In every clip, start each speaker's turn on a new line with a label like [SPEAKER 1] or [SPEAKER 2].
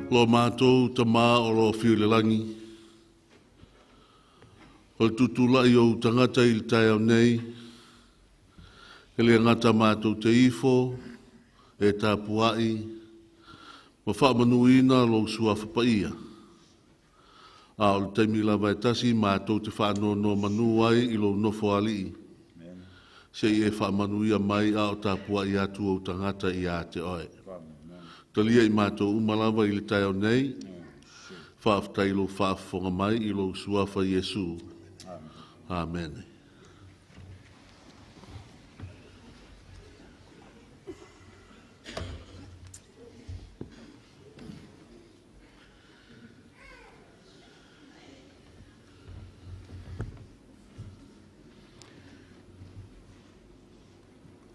[SPEAKER 1] Lo matou Tama o lo o afio i le lagi, o le tutulai o ou tagata i le taeao nei, e le gata matou te ifo e tapuai ma faamanuina lou Suafa Paia, a o le taimi lava e tasi matou te faanonomanu ai i lou Nofoalii, se i e faamanuia mai a o tapuai atu ou tagata ia te oe. Talia i matou uma lava i le taeao nei, faafetai i lou faafofoga mai i lou Suafa Iesu. Amene.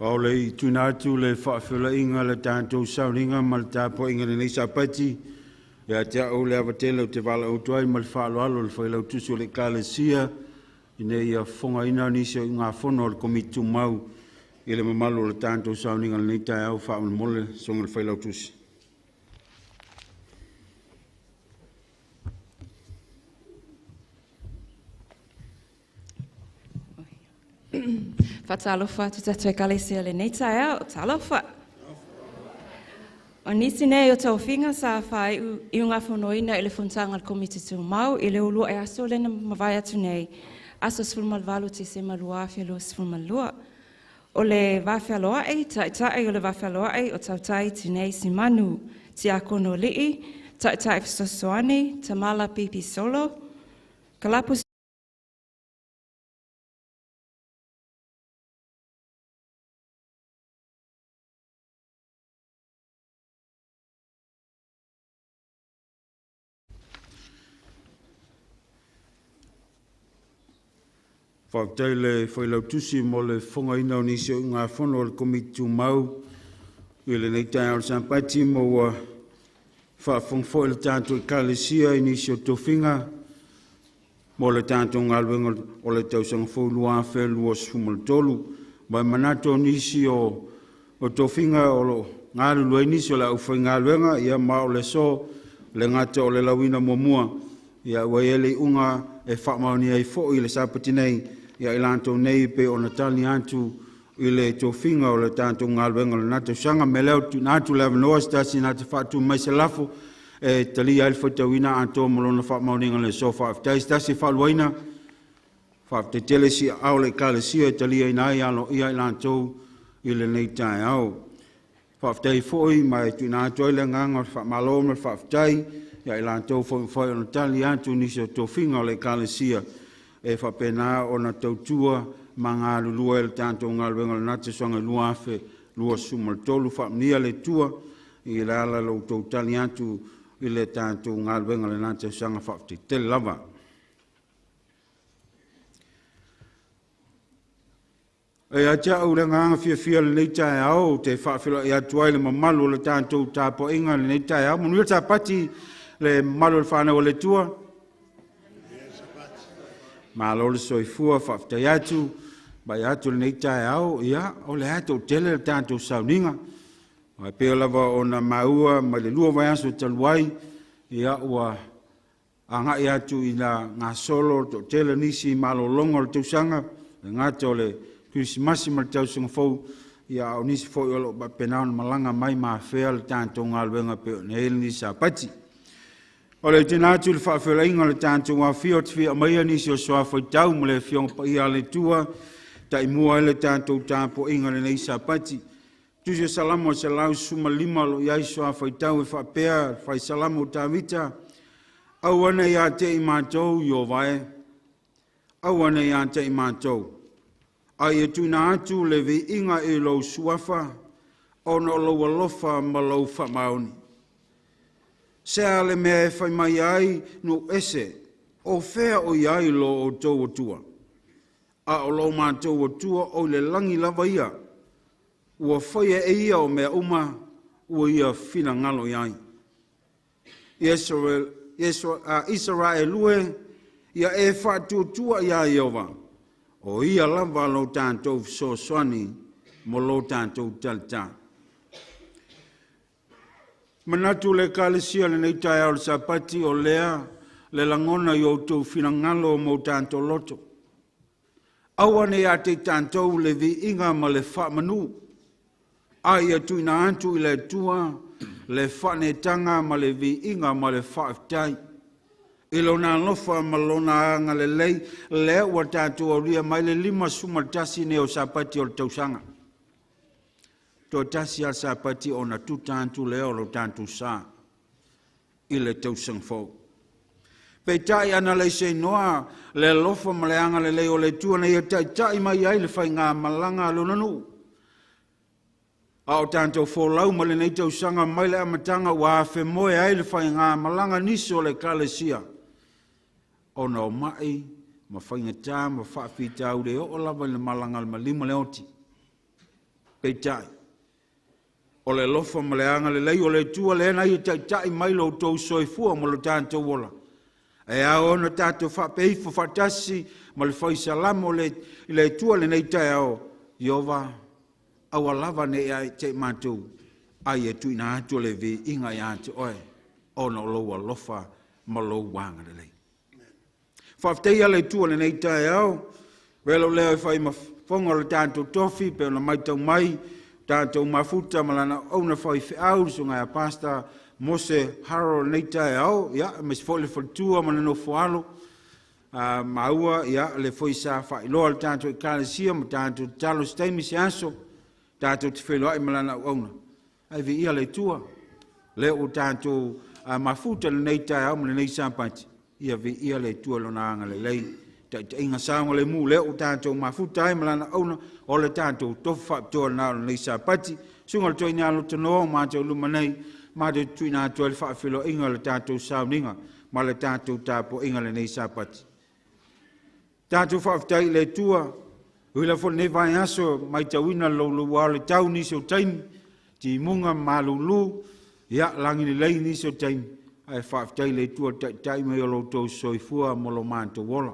[SPEAKER 2] O le i tuuina atu le faafeiloaiga a le tatou sauniga ma le tapuaiga i lenei Sapati, ia te au le ava tele ou te valaautu ai ma le faaaloalo le Failautusi o le Ekalesia ina ia fofogaina nisi o iugafono a le Komiti Tumau i le mamalu o le tatou sauniga i lenei taeao. Faamolemole, susuga i le Failautusi.
[SPEAKER 3] Faatalofa atu tatou Ekalesia i lenei taeao. Talofa. O nisi nei o tofiga sa faaiugafonoina i le fonotaga a le Komiti Tumau i le uluai aso lea na mavae atu nei, aso 18 Tesema 2022. O le Vafealoai, Taitai o le Vafealoai o Tautai Tinei Simanu, Tiakono Alii, Taitai Fesoasoani, Tamala Pipi Solo, Kalapu
[SPEAKER 2] Faafetai i le Failautusi mo le fofogaina o nisi o iugafono a le Komiti Tumau i lenei taeao o le Sapati, ma ua faafofoga foi le tatou Ekalesia i nisi o tofiga mo le tatou galuega o le tausaga fou 2023. Ma e manatu o nisi o tofiga o lo o galulue ai nisi o le aufaigaluega, ia ma o le aso le gata o le lauina muamua, ia ua i ai le iuga e faamaonia ai foi le Sapati nei ia i latou nei pei ona tali atu i le tofiga o le tatou galuega o lena tausaga. O le mea lea ua tuuina atu le avanoa i se tasi na te faatu mai se lafo e talia ai le faitauina atoa ma lona faamaoniga o le aso. Faafetai. Se tasi e faaluaina. Faafetai tele siaao o le Ekalesia e taliaina ai aloaia i latou i lenei taeao. Faafetai foi ma e tuuina atu ai le agaga o le faamalo ma le faafetai ia i latou foi ua mafai ona tali atu i nisi o tofiga o le Ekalesia e faapena ona tautua ma galulue i le tatou galuega o le tausaga 2023. Faamanuia le Atua i le ala o lo outou tali atu i le tatou galuega i lena tausaga. Faafetai tele lava. E ia te au le agaga fiafia i lenei taeao ou te faafeiloai atu ai i le mamalu o le tatou tapuaiga i lenei taeao. Manuia le Sapati le mamalu o le fanau a le Atua. Malo le soifua, faafetai atu, mai atu lenei taeao, ia, o le a toatele le tatou sauniga. Ae pei lava ona maua mai le lua vaiaso talu ai, ia, ua agai atu i le gasolo le toatele o nisi malologa o le tausaga, le gata o le Kerisimasi ma le tausaga fou, ia a o nisi foi o lo o faapena ona malaga mai ma afea le tatou galuega pei ona i ai lenei Sapati. O le tuuina atu i le faafeiloaiga o le tatou aofia, ou te fia aumaia nisi o suafa faitau ma le Afioga Paia a le Atua, taimua ai le tatou tapuaiga i lenei Sapati. Tusi o Salamo 115 o lo o i ai suafa faitau e faapea, Fai Salamo o Tavita, aua ne i ia te i matou Ieova e, aua ne i ia te i matou, a ia tuuina atu le viiga i lou suafa, ona o lou alofa ma lou faamaoni. Se a le mea e fai mai ai nuu ese, o fea o i ai lo outou Atua? A o lo matou Atua o i le lagi lava ia, ua faia e ia o mea uma, ua ia finagalo i ai. Isaraelu e, ia e faatuatua iā Ieova, o ia lava lo tatou fesoasoani mo lo tatou talitā. Manatu le Ekalesia lenei taeao o le Sapati o lea le lagona i o outou finagalo ma o tatou loto. Aua ne i ia te i tatou le viiga ma le faamanu, a ia tuuina atu i le Atua le faaneetaga ma le viiga ma le faafetai i Lona alofa ma Lona agalelei lea ua tatou aulia mai le 51 nei o Sapati o le tausaga. Toe tasi lava le Sapati ona tuta atu lea o lo tatou sa i le tausaga fou. Peitai ana le seinoa le alofa ma le agalelei o le Atua na ia taitai mai ai le faigamalaga a Lona nuu. A o tatou folau ma lenei tausaga mai le amataga ua afemoe ai le faigamalaga nisi o le Ekalesia ona o mai ma faigata ma faafitauli e oo lava i le malaga a le maliu ma le oti. Peitai, o le alofa ma le agalelei o le Atua lea na ia taitai mai lo outou soifua ma lo tatou ola. E ao ona tatou faapeifo faatasi ma le fai salamo i le Atua lenei taeao, Ieova, aua lava ne i te i matou, a ia tuuina atu le viiga ia te oe, ona o lou alofa ma lou agalelei. Faafetai le Atua lenei taeao, velo lea e fai ma fofoga o le tatou tofi, pe ona maitau mai, tatou mafuta ma lana auna fai feau, susuga ia Pastor Mose Harold lenei taeao, ia, aemaise foi le faletua ma le nofoalo, maua, ia, le foi sa faailoa le tatou Ekalesia ma tatou tatalo se taimi se aso, tatou te feiloai ma lana auauna. Ae viia le Atua, lea ua tatou mafuta lenei taeao ma lenei Sapati, ia viia le Atua lona agalelei, taitaiga saogalemu lea ua tatou mafuta ai ma lana auna o le tatou tofu faapitoa lena o lenei Sapati. Susuga i le Toeaina Alotonoa o matou luma nei, matou te tuuina atu ai le faafeiloaiga o le tatou sauniga ma le tatou tapuaiga lenei Sapati. Tatou faafetai i le Atua, ui lava foi lenei vaiaso matauina le louloua o le tau nisi o taimi, timuga malulu, ia lagi lelei nisi o taimi, ae faafetai i le Atua taitai mai o lo outou soifua ma lo matou ola.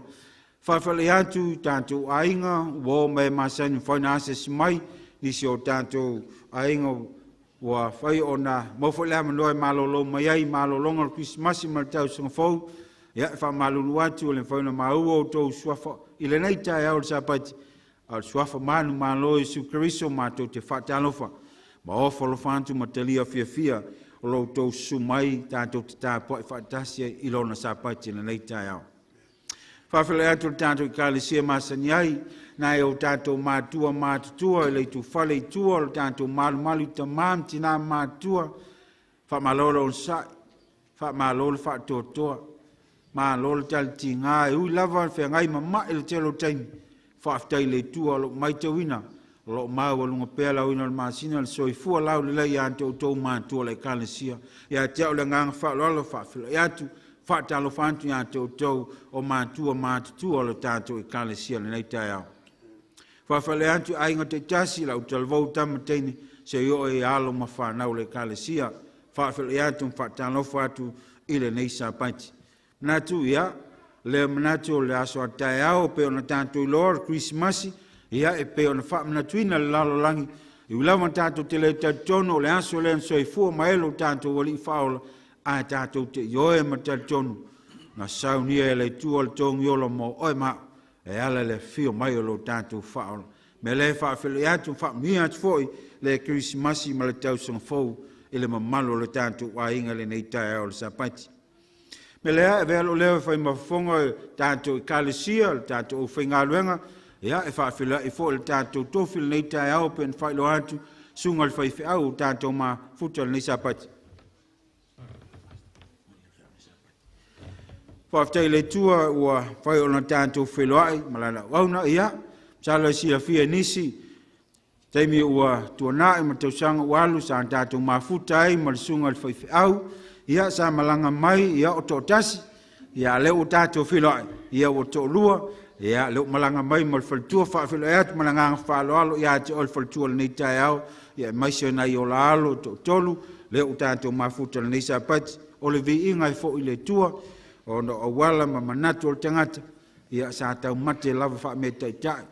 [SPEAKER 2] Faafalai atu i tatou aiga, ua o mai masani mafai na asiasi mai, nisi o tatou aiga ua fai ona maua foi le avanoa e malolo mai ai malologa o le Kerisimasi ma le tausaga fou. Ia, e faamalulu atu le mafai ona maua outou suafa i lenei taeao o le Sapati, a o le suafa manumalo Iesu Keriso matou te faatalofa ma ofo alofa atu ma talia fiafia o lo outou susu mai tatou te tapuai faatasi i lona Sapati i lenei taeao. Faafeiloai atu le tatou Ekalesia masani ai, nai o tatou matua matutua i le itufale i tua o le tatou malumalu i tamā ma tinā matutua, faamalo le onosai, faamalo le faatoatoa, malo le talitiga, e ui lava le feagai ma mai le tele o taimi, faafetai i le Atua o loo maitauina, o loo maualuga pea le aoina o le masina le soifua laulelei ia te outou matua o le Ekalesia. Ia te au le agaga faaaloalo, faafeiloai atu, faatalofa atu ia te outou o matua matutua o le tatou Ekalesia lenei taeao. Faafeiloai atu aiga taitasi, lau talavou tama teine, se i oo i alo ma fanau le Ekalesia. Faafeiloai atu ma faatalofa atu i lenei Sapati. Manatu ia, le manatu o le aso a taeao pe ona tatou iloa o le Kerisimasi, ia e pei ona faamanatuina le lalolagi, i ui lava tatou te le talitonu o le aso lea na soifua mai ai lo tatou Alii Faaola, ae tatou te ioe ma talitonu na saunia e le Atua le togi ola mo oe ma au, e ala i le afio mai o lo tatou Faaola. Mea lea e faafeiloai atu, faamanuia atu foi le Kerisimasi ma le tausaga fou i le mamalu o le tatou aiga lenei taeao o le Sapati. Me lea e avea lou leo e fai ma fofoga o tatou Ekalesia, le tatou aufaigaluega, ia e faafeiloai foi le tatou tofi lenei taeao pe na faailoa atu susuga i le faifeau o tatou mafuta lenei Sapati. Faafetai i le Atua ua fai ona tatou feiloai ma lana auauna, ia masalo e silafia e nisi taimi ua tuanai ma tausaga ua alu sa tatou mafuta ai ma le susuga i le faifeau, ia sa malaga mai ia o toatasi, ia lea ua tatou feiloai ia ua toalua, ia lea ua malaga mai ma le faletua. Faafeiloai atu ma le agaga faaaloalo ia te oe le faletua lenei taeao, ia aemaise nai o la alo toatolu lea ua tatou mafuta lenei Sapati. O le viiga e foi i le Atua ona o auala ma manatu o le tagata, ia sa taumate lava faameataitai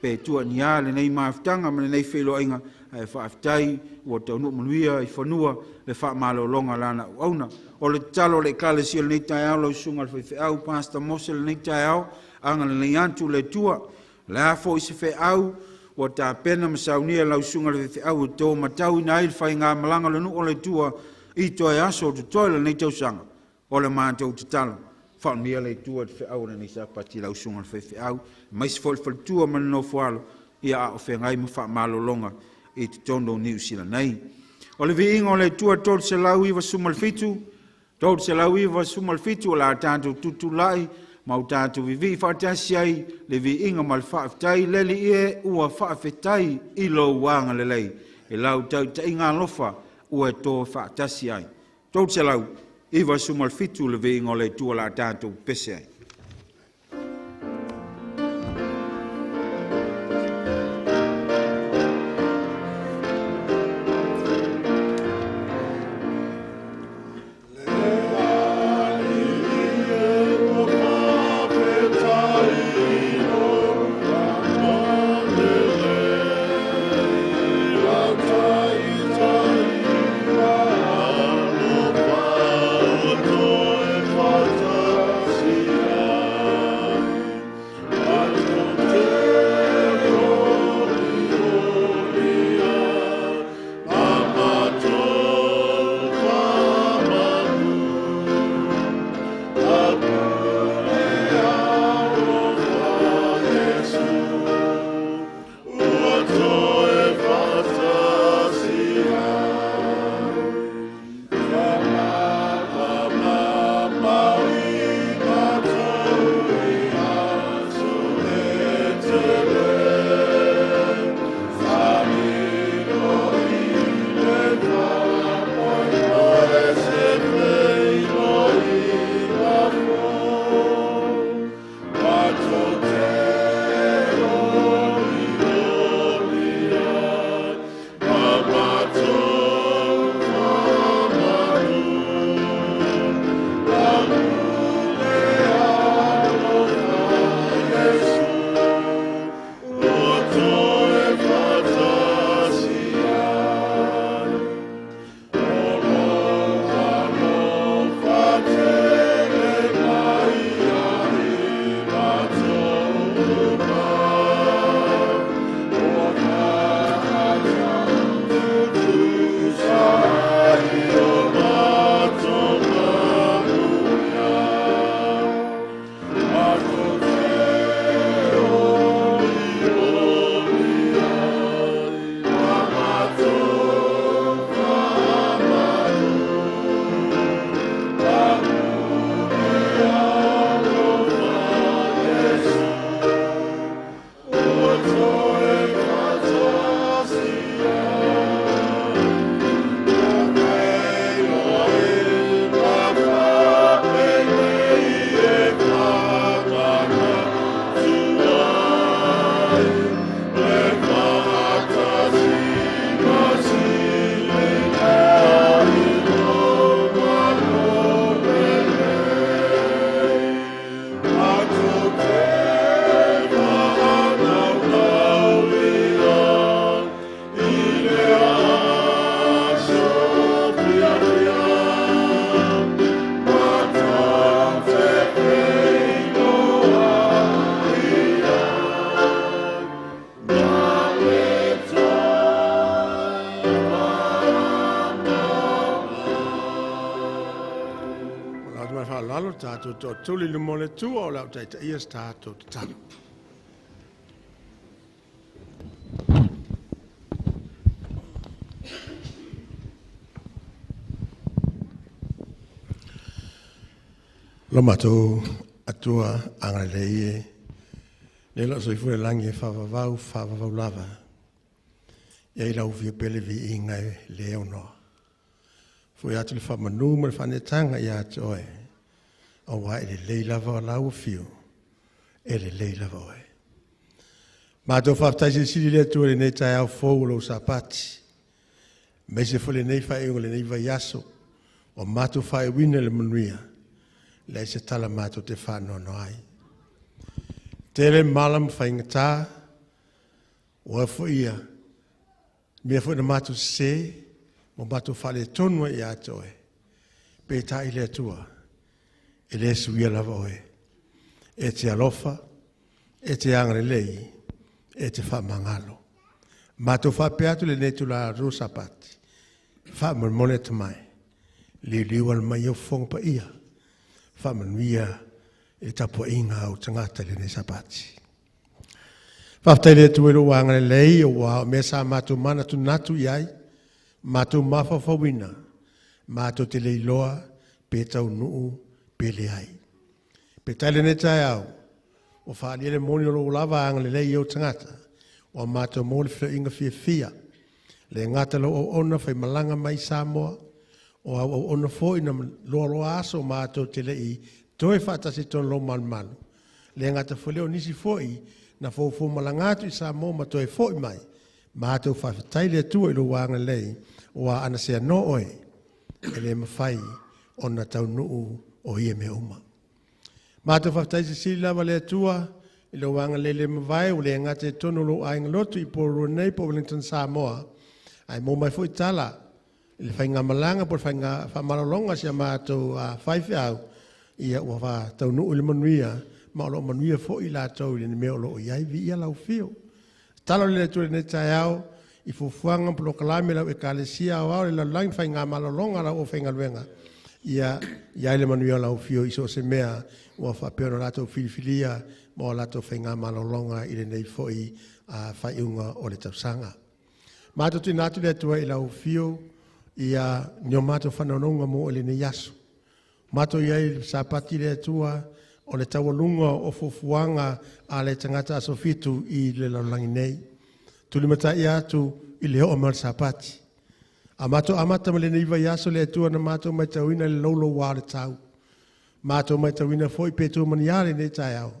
[SPEAKER 2] pe tuania lenei mafutaga ma lenei feiloaiga, Ae faafetai ua taunuu manuia i fanua le faamalologa a lana auauna. O le tatalo a le Ekalesia i lenei taeao, lau Susuga i le Faifeau Pastor Mose i lenei taeao, agalelei atu le Atua. O le a foi se feau ua tapena ma saunia e lau Susuga i le Faifeau e tomatauina ai le faigamalaga a le nuu o le Atua i toe aso o totoe o lenei tausaga, o le matou tatalo, faamanuia le Atua i le feau o lenei Sapati i lau Susuga i le Faifeau, aemaise foi le faletua ma le nofoaalo a o feagai ma faamalologa i totonu o Niu Sila nei. O le viiga o le Atua. 397, 397 o le a tatou tutulai ma o tatou vivii faatasi ai le viiga ma le faafetai. Le Alii e, ua faafetai i lou agalelei i lau tautaiga alofa ua e to faatasi ai. 397 le viiga o le Atua o le a tatou pese ai.
[SPEAKER 4] Tatou toatuli le mo le tua o lau taitaia se tatou tatalo. Lo matou atua agalelei e, le lo soifua i le lagi e faavavau, faavavau lava. Ia i lau fia pele viiga e le aunoa. Foi atu le faamanu ma le faanetaga ia te oe. Aua e lelei lava o lau afio, e lelei lava oe. Matou faafetai silisili le Atua i lenei taeao fou o lou Sapati. Aemaise foi lenei faaiuga o lenei vaiaso, ua matou faaiuina i le manuia, leai se tala matou te faanoanoa ai. Tele mala ma faigata, ua foi ia Mea foi na mātou se, mo mātou whale tonu i atoe, pe tā i le atua, e le suia lava oe. E te alofa, e te angalelei, e te whaamangalo. Mātou whaapeatu le netu la rosapati, whaamolemole te mai, liu al mai o whonga pa ia, whaamanuia e tapua inga o tangata le nei sapati. Whaftai le tuwe lo wanga le lei o wā mea sa mātou mana tu natu iai, mātou mawhawhawina, mātou te leiloa, pe tau nuu, pe le ai. Pe tai le nei tai au, o whaali le moni o lo lava anga le lei o tangata, o mātou mō le whira inga fia fia, le ngata lo o ona whai malanga mai Samoa, o au au ona fo ina loa loa aso mātou te lei, toe whaatasi tonu lo malu malu. Le ngata fo leo nisi foi, na fōfō malanga atu i Samoa ma toe foi mai. Mātou whawhetai le atua i lo wanga lei, o a ana sea no oe, e le mawhai o na taunuu o ia mea uma. Mātou whawhetai se sili lava le atua, i lo wanga lei le mawai, o le ngata e tono lo ainga lotu i Porirua nei po Wellington Samoa. Ai mō mai foi tala, i le whainga malanga po le whainga whamalolonga sia mātou whaiwhiau, ia ua wha taunuu i le manuia, ma o lo manuia foi lātou i le mea o lo o iai vi ia lau fio. Talo le atua le nei taeao, i fufuanga po lo kalame lau e kalesia au au le lalagi whainga malolonga lau o whainga luenga. Ia ia le manuia lau fio i so se mea ua whapea no lātou filifilia ma o lātou whainga malolonga i le nei foi whaiunga o le tausanga. Mātou tūna atu le atua i lau fio ia nio mātou whanononga mo o le nei aso. Mātou iai sapati le atua o le taualunga o fufuanga a le tangata aso fitu i le lalolagi nei. Tulimata ia atu i le o mal sapati. A mātou amata ma le nei vai aso le atua na mātou mai tauina le lolo wā le tau. Mātou mai tauina foi pe tū mani ale nei tai au.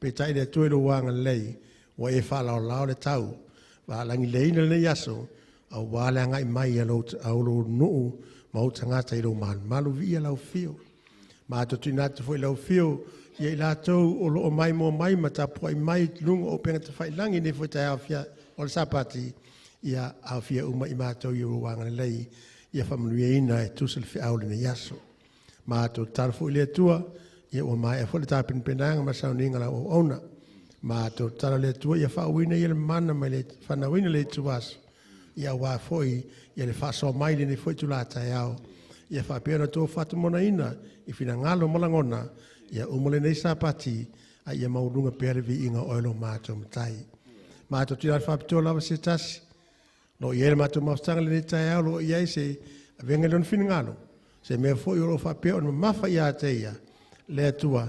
[SPEAKER 4] Pe tai le atua i lo wanga lei, wa e whalao lao le tau. Wa langi leina le nei aso, au wā le angai mai a lo nuu ma o tangata i lo malu. Malu via lau fio. Mātou tuina atu foi lau fio, ia i lātou o loo mai mō mai ma tapua i mai lunga o penga te whailangi nei foi tai awhia o le sapati, ia awhia uma i mātou i o wanga lei, ia whamanuia ina e tusa le whiau le nei aso. Mātou tala foi le atua, ia ua mai a foi le tāpenpenanga ma sauninga lau o ona. Mātou tala le atua, ia whaawina ia le mana mai le whanawina le tu aso. Ia wā foi, ia le whaasoa mai le nei foi tu la tai au. Ia whapea na tō whatumona ina, i whina ngalo malangona, ia umole nei sapati, a ia maulunga pea le viinga oelo mātou matai. Mātou tira whapitoa lava se tasi, lo ia le mātou mafutanga le nei tai au, lo ia se avenga leon whina ngalo. Se mea foi o lo whapea o mamafa ia te ia, le atua,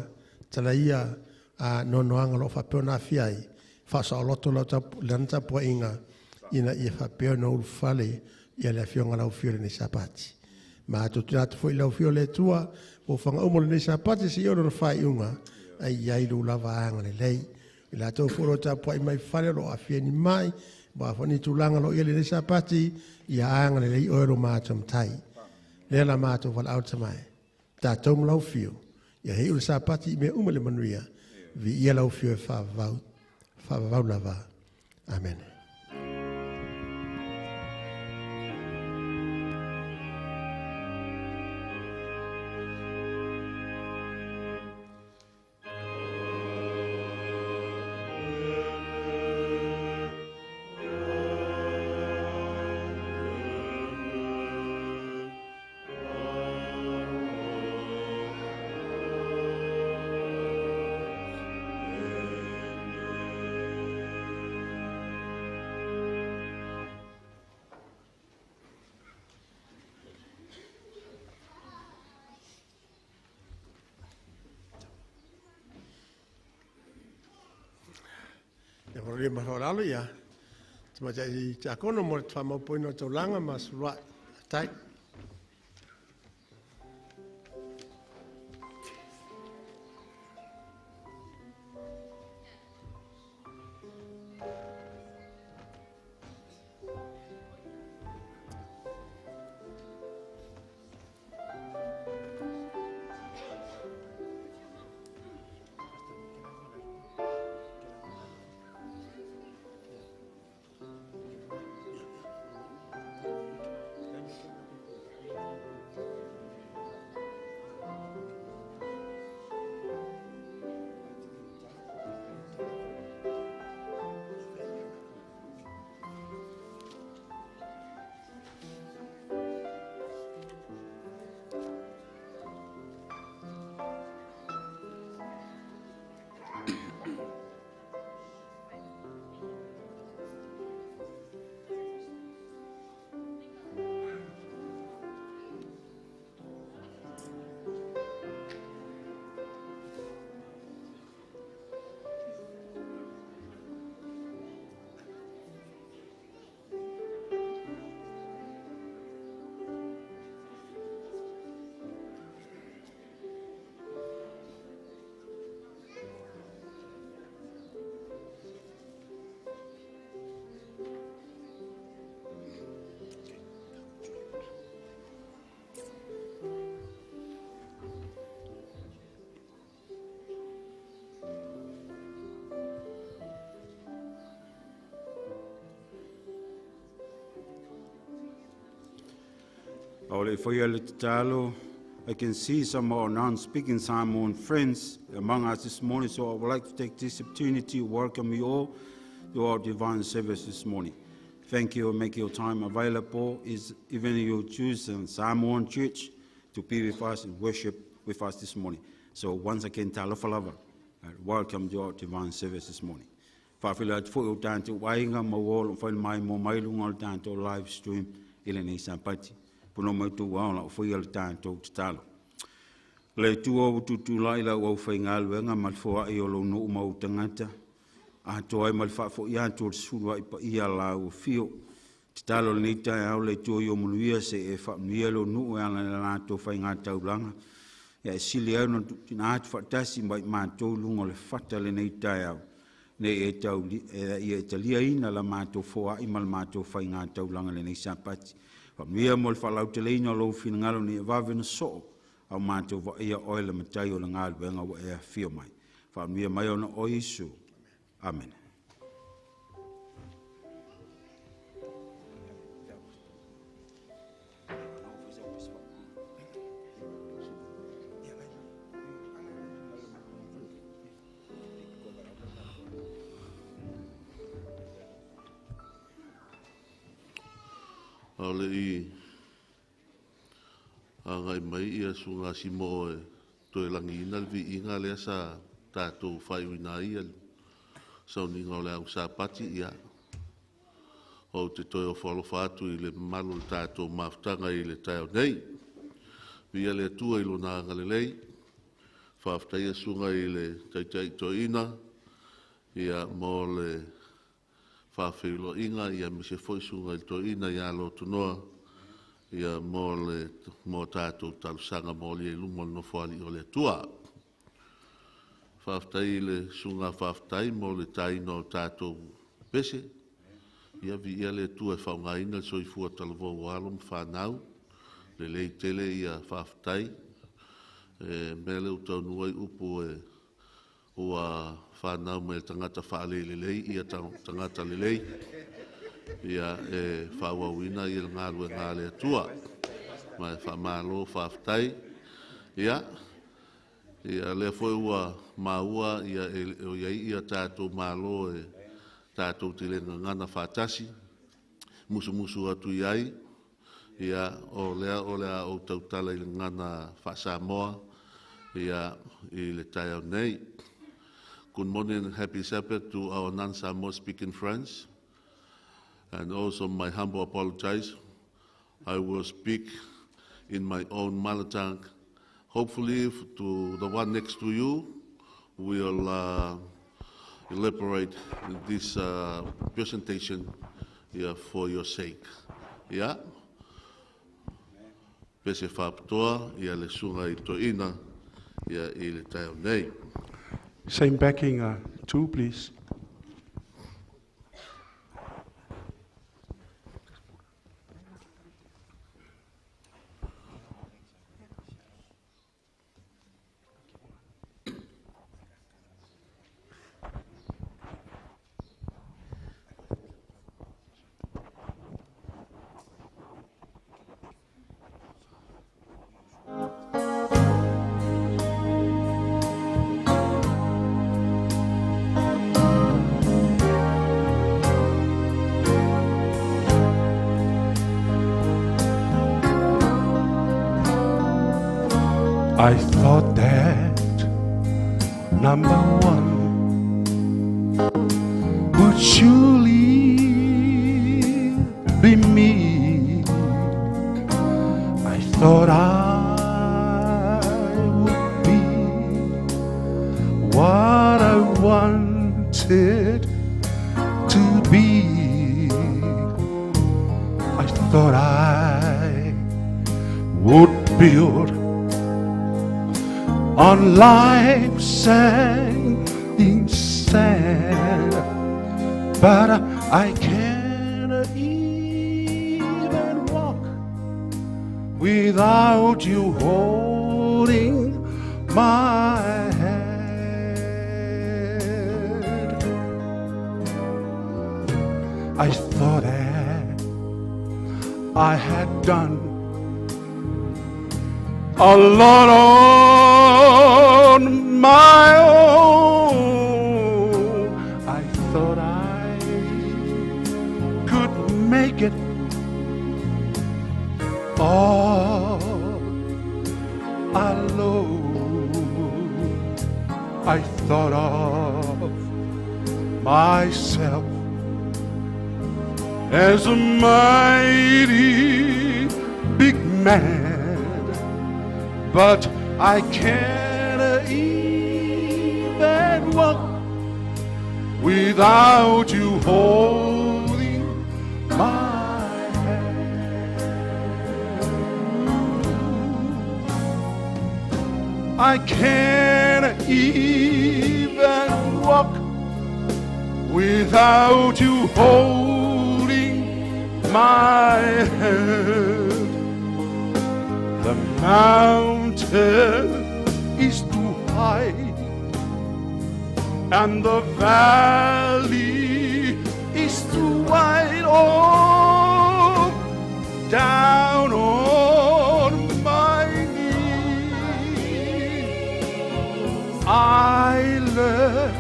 [SPEAKER 4] tala ia a nonoanga lo whapea o nā fiai, whasa o loto lau lana tapua inga, ina ia whapea no ulufale, ia le afionga lau fio le nei sapati. Mātou tira atu foi lau fio le atua, o whanga umo le nei sapati se i ono na whai unga, ai iai lu lava anga le lei. I lātou fo lo tapua i mai whare lo awhia ni mai, wa whani tūlanga lo ia le nei sapati, ia anga le lei oe lo mātou matai. Lea la mātou wala au tamai. Tātou ma lau fio, ia hei ule sapati i mea uma le manuia, vi ia lau fio e whaavavau lava. Amen. Ia ia. Te matai te akono mo te whamaupoina o taulanga ma surua. Tai.
[SPEAKER 2] O le faia le tatalo, I can see some of our non-speaking Samoan friends among us this morning, so I would like to take this opportunity to welcome you all to our divine service this morning. Thank you for making your time available, is even you choose the Samoan church to be with us and worship with us this morning. So once again, talofa lava. Welcome to our divine service this morning. Faafeiloai atu foi i o tatou aiga ma uo o lo o mafai ona maimoa mai i luga o le tatou live stream i lenei Sapati. Pono mai outou ao la o faia le tatou tatalo. Le Atua ua tutulai lau aufaigaluega ma le foai o lou nuu ma ou tagata, atoa ai ma le faafoi atu o le sulu ai paia lau afio. Tatalo lenei taeao le Atua ia manuia se e faamanuia lou nuu e ala i le latou faigataulaga. Ia e sili ai ona tuutina atu faatasi ma i matou luga o le fata lenei taeao. Nei e tau e, ia e taliaina la matou foai ma le matou faigataulaga lenei Sapati. Faamanuia mo le faalauteleina o lou finagalo nei vave na soo au matou vaia oe le matai o le galuega ua e afio mai. Faamanuia mai ona o Iesu. Amen.
[SPEAKER 1] A o le i agai mai ia susuga Simo e toe lagiina le viiga lea sa tatou faaiuina ai le sauniga o le au Sapati, ia, ou te toe ofo alofa atu i le mamalu o le tatou mafutaga i le taeao nei. Viia le Atua i lona agalelei. Faafetaia susuga i le Taitai Toeaina ia mo le faafeiloaiga, ia aemaise foi susuga i le Toeaina ia Lotonoa ia mo le mo tatou talosaga molia i luma o le Nofoalii o le Atua. Faafetai i le susuga Faafetai mo le taina o tatou pese. Ia viia le Atua e faaaogaina le soifua talavou o alo ma fanau. Lelei tele ia faafetai. E mea lea ua taunuu ai upu e ua fanau mai le tagata faalelelei ia tagata lelei ia e faaauauina ia le galuega a le Atua. Ma e faamalo faafetai. Ia, ia lea foi ua maua ia e o i ai ia tatou malo e tatou te le gagana faatasi, musumusu atu i ai, ia o lea o le a ou tautala i le gagana faa-Samoa ia i le taeao nei. Good morning and happy Sabbath to our non-Samoa speaking friends. And also my humble apologize. I will speak in my own mother tongue. Hopefully to the one next to you will elaborate this presentation, yeah, for your sake. Yeah. Pese faapitoa ia le susuga i toeaina ia i le taeao nei.
[SPEAKER 5] Same backing two, please. I thought that number one would surely be me. I thought I would be what I wanted to be. I thought I would build on life's sinking sand, but I can't even walk without you holding my hand. I thought that I had done Alone on my own. I thought I could make it all alone. I thought of myself as a mighty big man, but I can't even walk without you holding my hand. I can't even walk without you holding my hand. The mountain is too high and the valley is too wide. Oh, down on my knees, I learn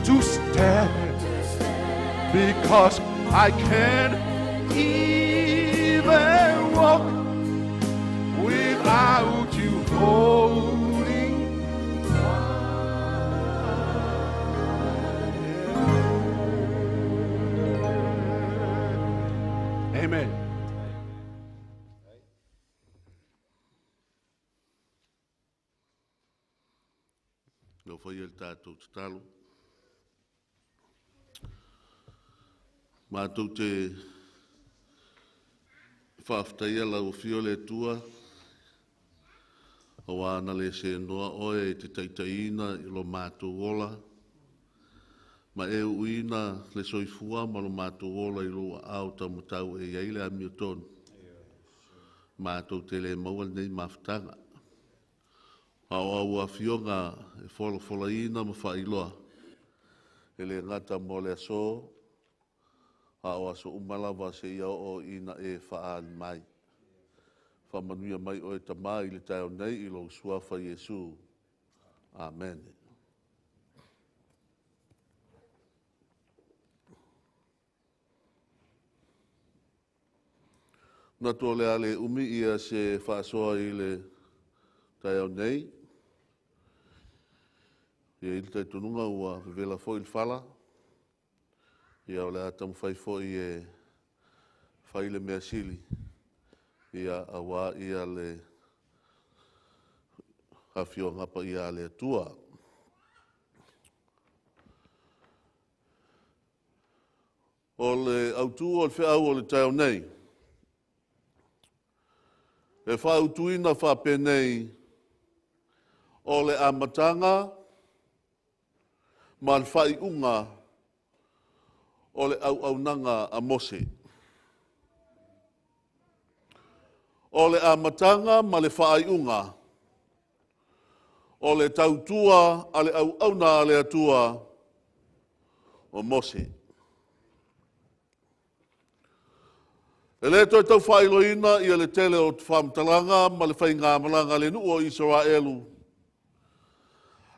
[SPEAKER 5] to stand because I can't even walk without you holding my hand. Amen.
[SPEAKER 1] Lau whai el tātou tatalo. Mātou te whaaftaia lau whio le tua, o ana le se noa oe i te taitaina i lo mātou ola, ma e uina le soifua ma lo mātou ola i lo au tamatau e iai le amio tonu. Mātou te le maua nei mafutanga. A o au afioga e folafolaina ma faailoa e le gata mo le aso, a o aso uma lava seia oo ina e faaali mai. Faamanuia mai oe Tamā i le taeao nei i lou suafa Iesu. Amene. Manatu o le a le umi ia se faasoa i le taeao nei. E i ai le talitonuga ua vevela foi le fala. Ia o le a taumafai foi e fai le mea sili ia auā ia le afioga paia a le Atua. O le autū o le feau o le taeao nei, e faautuina faapenei, o le amataga ma le faaiuga o le auaunaga a Mose. O le amataga ma le faaiuga o le tautua a le auauna a le Atua o Mose. E le toe tau faailoaina ia le tele o faamatalaga ma le faigamalaga a le nuu o Isaraelu,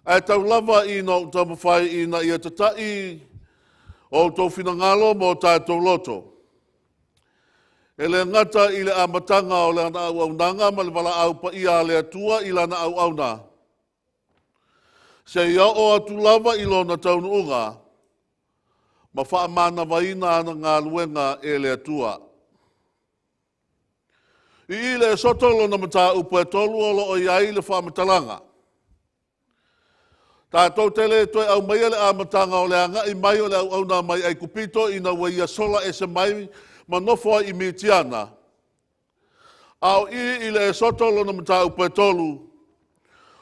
[SPEAKER 1] ae tau lava ina ou taumafai ina ia tata'i o outou finagalo ma o tatou loto. E le gata i le amataga o lana auaunaga ma le valaau paia a le Atua i lana auauna, seia oo atu lava i lona taunuuga ma faamanavaina ana galuega e le Atua. I i le Esoto lona mataupu e 3 o lo o i ai le faamatalaga. Tatou te le toe aumaia le amataga o le agai mai o le auauna mai Aikupito ina ua ia sola ese mai ma nofo ai i Mitiana. A o i i le Esoto lona mataupu e 3,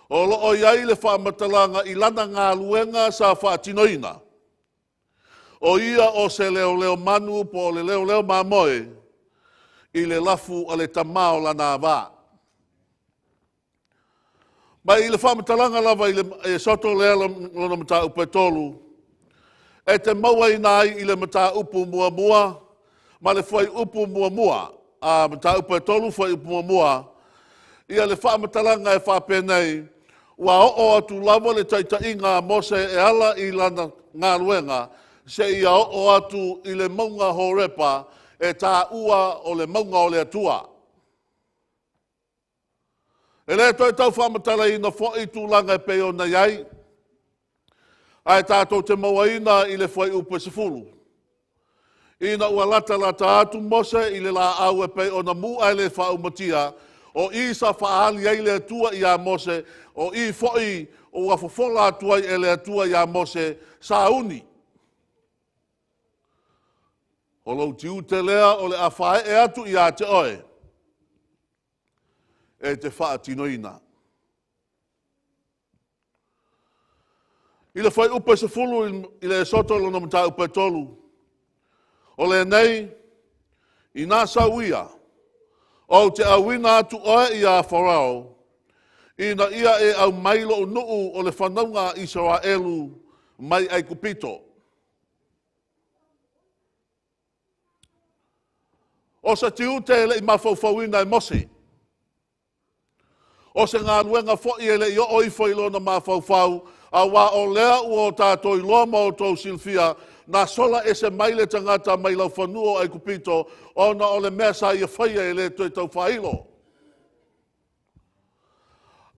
[SPEAKER 1] o lo o i ai le faamatalaga i lana galuega sa faatinoina. O ia o se leoleo manu po o le leoleo mamoe i le lafu a le tamā o lana avā. Mai i le faamatalaga lava i le Esoto lea lona mataupu e 3, e te mauaina ai i le mataupu muamua ma le fuaiupu muamua, a mataupu e 3 fuaiupu muamua, Ia le faamatalaga e faapenei, ua oo atu lava le taitaiga a Mose e ala i lana galuega, seia oo atu i le mauga Horepa e taua o le mauga o le Atua. E le toe tau faamatalaina foi tulaga e pei ona i ai, ae tatou te mauaina i le fuaiupu e 10. Ina ua latalata atu Mose i le laau e pei ona mu'a e le faaumatia, o i sa faaali ai le Atua iā Mose, o i foi ua fofola atu ai e le Atua iā Mose, sauni. O lou tiute lea o le a faaee atu ia te oe e te faatinoina. I le fuaiupu e 10 i le Esoto lona mataupu e 3, o lenei, inā sau ia, ou te auina atu oe iā Farao, ina ia e aumai lou nuu o le fanauga a Isaraelu mai Aikupito. O se tiute e le i mafaufauina e Mose. O se galuega foi e le i oo ifo i lona mafaufau, auā o lea ua o tatou iloa ma outou silafia, na sola ese mai le tagata mai laufanua o Aikupito, ona o le mea sa ia faia e le toe taufaailo.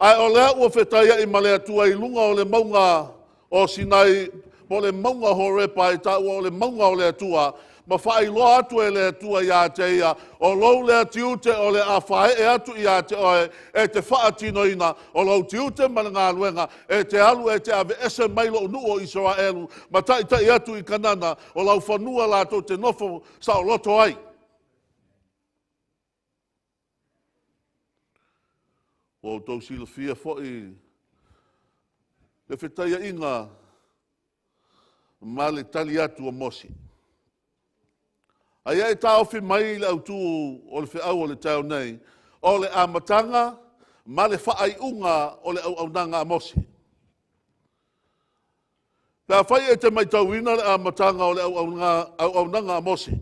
[SPEAKER 1] Ae o lea ua fetaiai ma le Atua i luga o le mauga o Sinai, po o le mauga o Horepa e taua o le mauga o le Atua, ma faailoa atu e le Atua ia te ia, o lou lea tiute o le a faaee atu ia te oe e te faatinoina, o lou tiute ma le galuega e te alu e te aveese mai lou nuu o Isaraelu ma taitai atu i Kanana o laufanua latou te nofo saoloto ai. Ua outou silafia foi le fetaiaiga ma le tali atu a Mose. Aia e taofi mai le autū o le feau o le taeao nei, o le amataga ma le faaiuga o le auaunaga a Mose. Pe afai e te matauina le amataga o le auaunaga a Mose,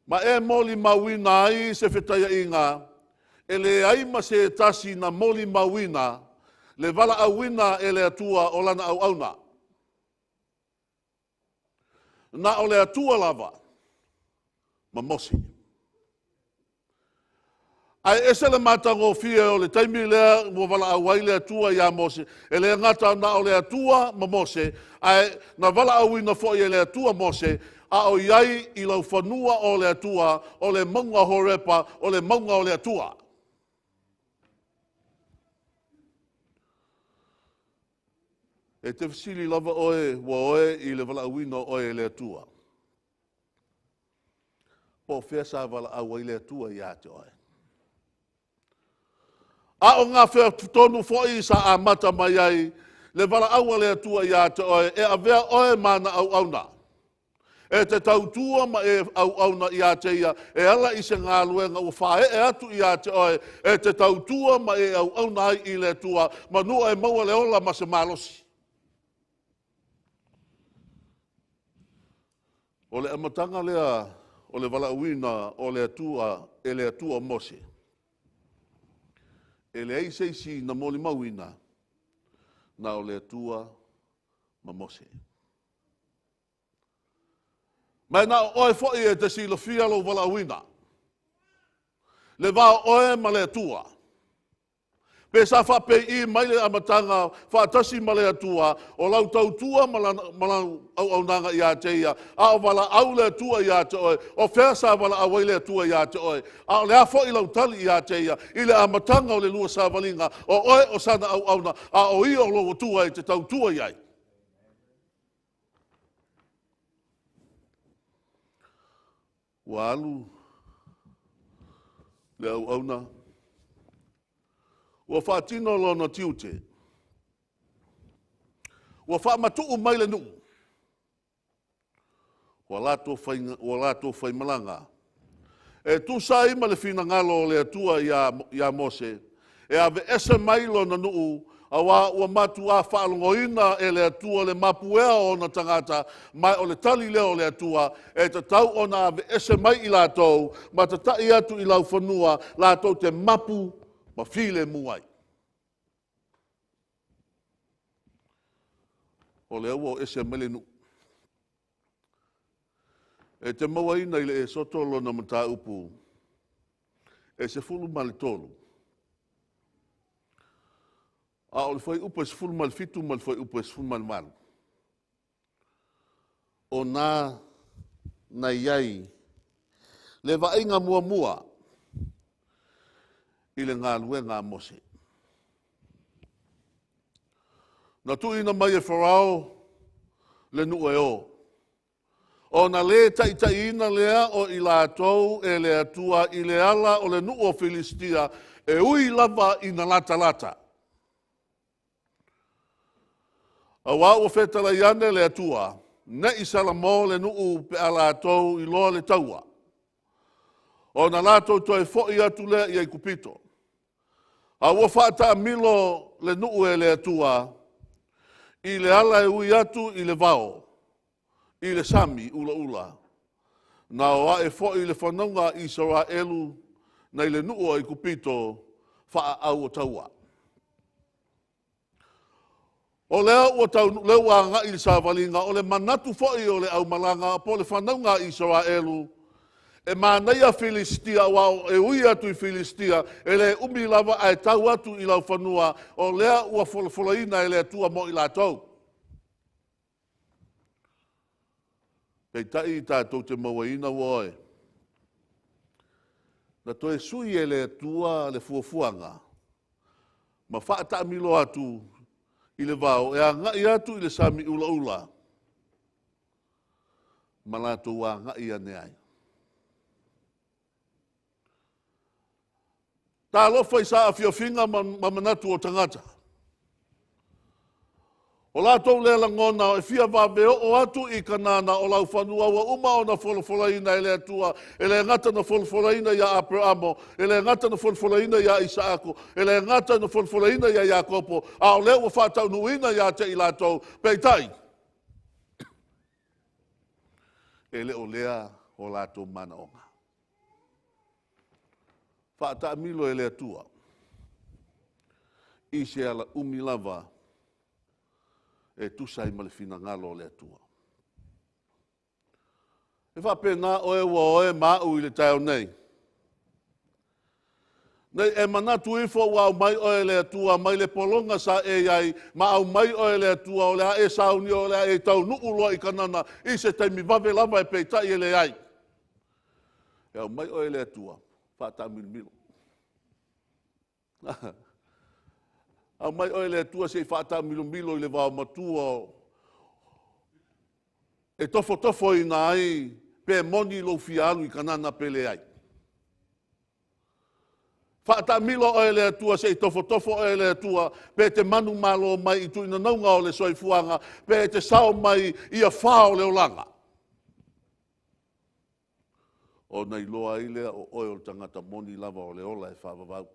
[SPEAKER 1] ma e molimauina ai se fetaiaiga, e leai ma se tasi na molimauina le valaauina e le Atua o lana auauna. Na o le Atua lava ma Mose. Ae ese le matagofie o le taimi lea ua valaau ai le Atua iā Mose, e le gata na o le Atua ma Mose, ae na valaauina foi e le Atua Mose, a o i ai i laufanua o le Atua, o le mauga Horepa, o le mauga o le Atua. E te fesili lava oe ua oe i le valaauina o oe e le Atua. Po o fea sa valaau ai le Atua ia te oe. A o ngā whea tonu foi sa amata mai ai le valaau a le Atua ia te oe, e avea oe mana auauna. E te tautua ma e auauna ia te ia, e ala i se galuega ua faaee atu ia te oe, e te tautua ma e auauna ai i le Atua, manua e maua le ola ma se malosi. O le amataga lea o le valaauina o le Atua e le Atua Mose. E leai se isi na molimauina, na o le Atua ma Mose. Ma e na o oe foi e te silafia lou valaauina. Le va o oe ma le Atua. Pe sa faapei mai le amataga faatasi ma le Atua, o lau tautua ma lau auaunaga ia te ia, a o valaau le Atua ia te oe, o fea sa valaau ai le Atua ia te oe, a o le a foi lau tali ia te ia, i le amataga o le lua savaliga, o oe o sana auauna, a o ia o lou Atua e te tautua i ai. Ua alu le auauna, ua faatino lona tiute, ua faamatuu mai le nuu, ua latou faimalaga. E tusa ai ma le finagalo o le Atua ia Mose, e aveese mai lona nuu Auā ua matuā faalogoina e le Atua le mapuea o ona tagata, ma o le tali lea o le Atua, e tatau ona aveese mai i latou, ma tata'i atu i laufanua, latou te mapu ma filemu ai. O lea ua o ese mai le nuu. E te mauaina i le Esoto lona mataupu e 13, a o le fuaiupu e 17 ma le fuaiupu e 18, o na na i ai le vaaiga muamua i le galuega a Mose. Na tuuina mai e Farao le nuu e o, ona le taitaiina lea o i latou e le Atua i le ala o le nuu o Filisitia, e ui lava ina latalata. Auā ua fetalai ane le Atua, ne i salamo le nuu pe a latou iloa le taua, ona latou toe foi atu lea i Aikupito. A ua faataamilo le nuu e le Atua i le ala e ui atu i le vao, i le sami ulaula. Na o ae foi le fanauga a Isaraelu nai le nuu o Aikupito faaau o taua. O lea ua taunuu, lea ua agai le savaliga, o le manatu foi o le aumalaga po o le fanauga a Isaraelu, e manaia Filisitia, aua e ui atu i Filisitia, e le umi lava ae tau atu i laufanua, o lea ua folafolaina e le Atua mo i latou. Peitai tatou te mauaina ua oe, na toe sui e le Atua le fuafuaga ma faataamilo atu i le vao e agai atu i le sami ulaula ma latou agai ane ai. Talofa i saafiafiga ma manatu o tagata. O latou lea lagona e fia vave oo atu i Kanana o laufanua ua uma ona folafolaina e le Atua. E le gata na folafolaina ia Aperamo, e le gata na folafolaina ia Isaako, e le gata na folafolaina ia Iakopo, a o lea ua faataunuuina ia te i latou. Peitai, e le o lea o latou manaoga. Faataamilo e le Atua i se ala umi lava e tusa ai ma le finagalo o le Atua. E faapena oe ua oe ma au i le taeao nei. Nei e manatu ifo ua aumai oe e le Atua mai le pologa sa e i ai, ma aumai oe e le Atua o le a e sauni, o le a e taunuu loa i Kanana i se taimi vave lava, e peitai e leai. E aumai oe e le Atua, faataamilomilo. Aumai oe e le Atua se i faataamilomilo i le vaomatua e tofotofoina ai pe moni lou fia alu i Kanana pe leai. Faataamilo oe e le Atua se i tofotofo oe e le Atua pe te manumalo mai i tuinanauga o le soifuaga, pe te sao mai i afā o le olaga. Ona iloa ai lea o oe o le tagata moni lava o le ola e faavavau.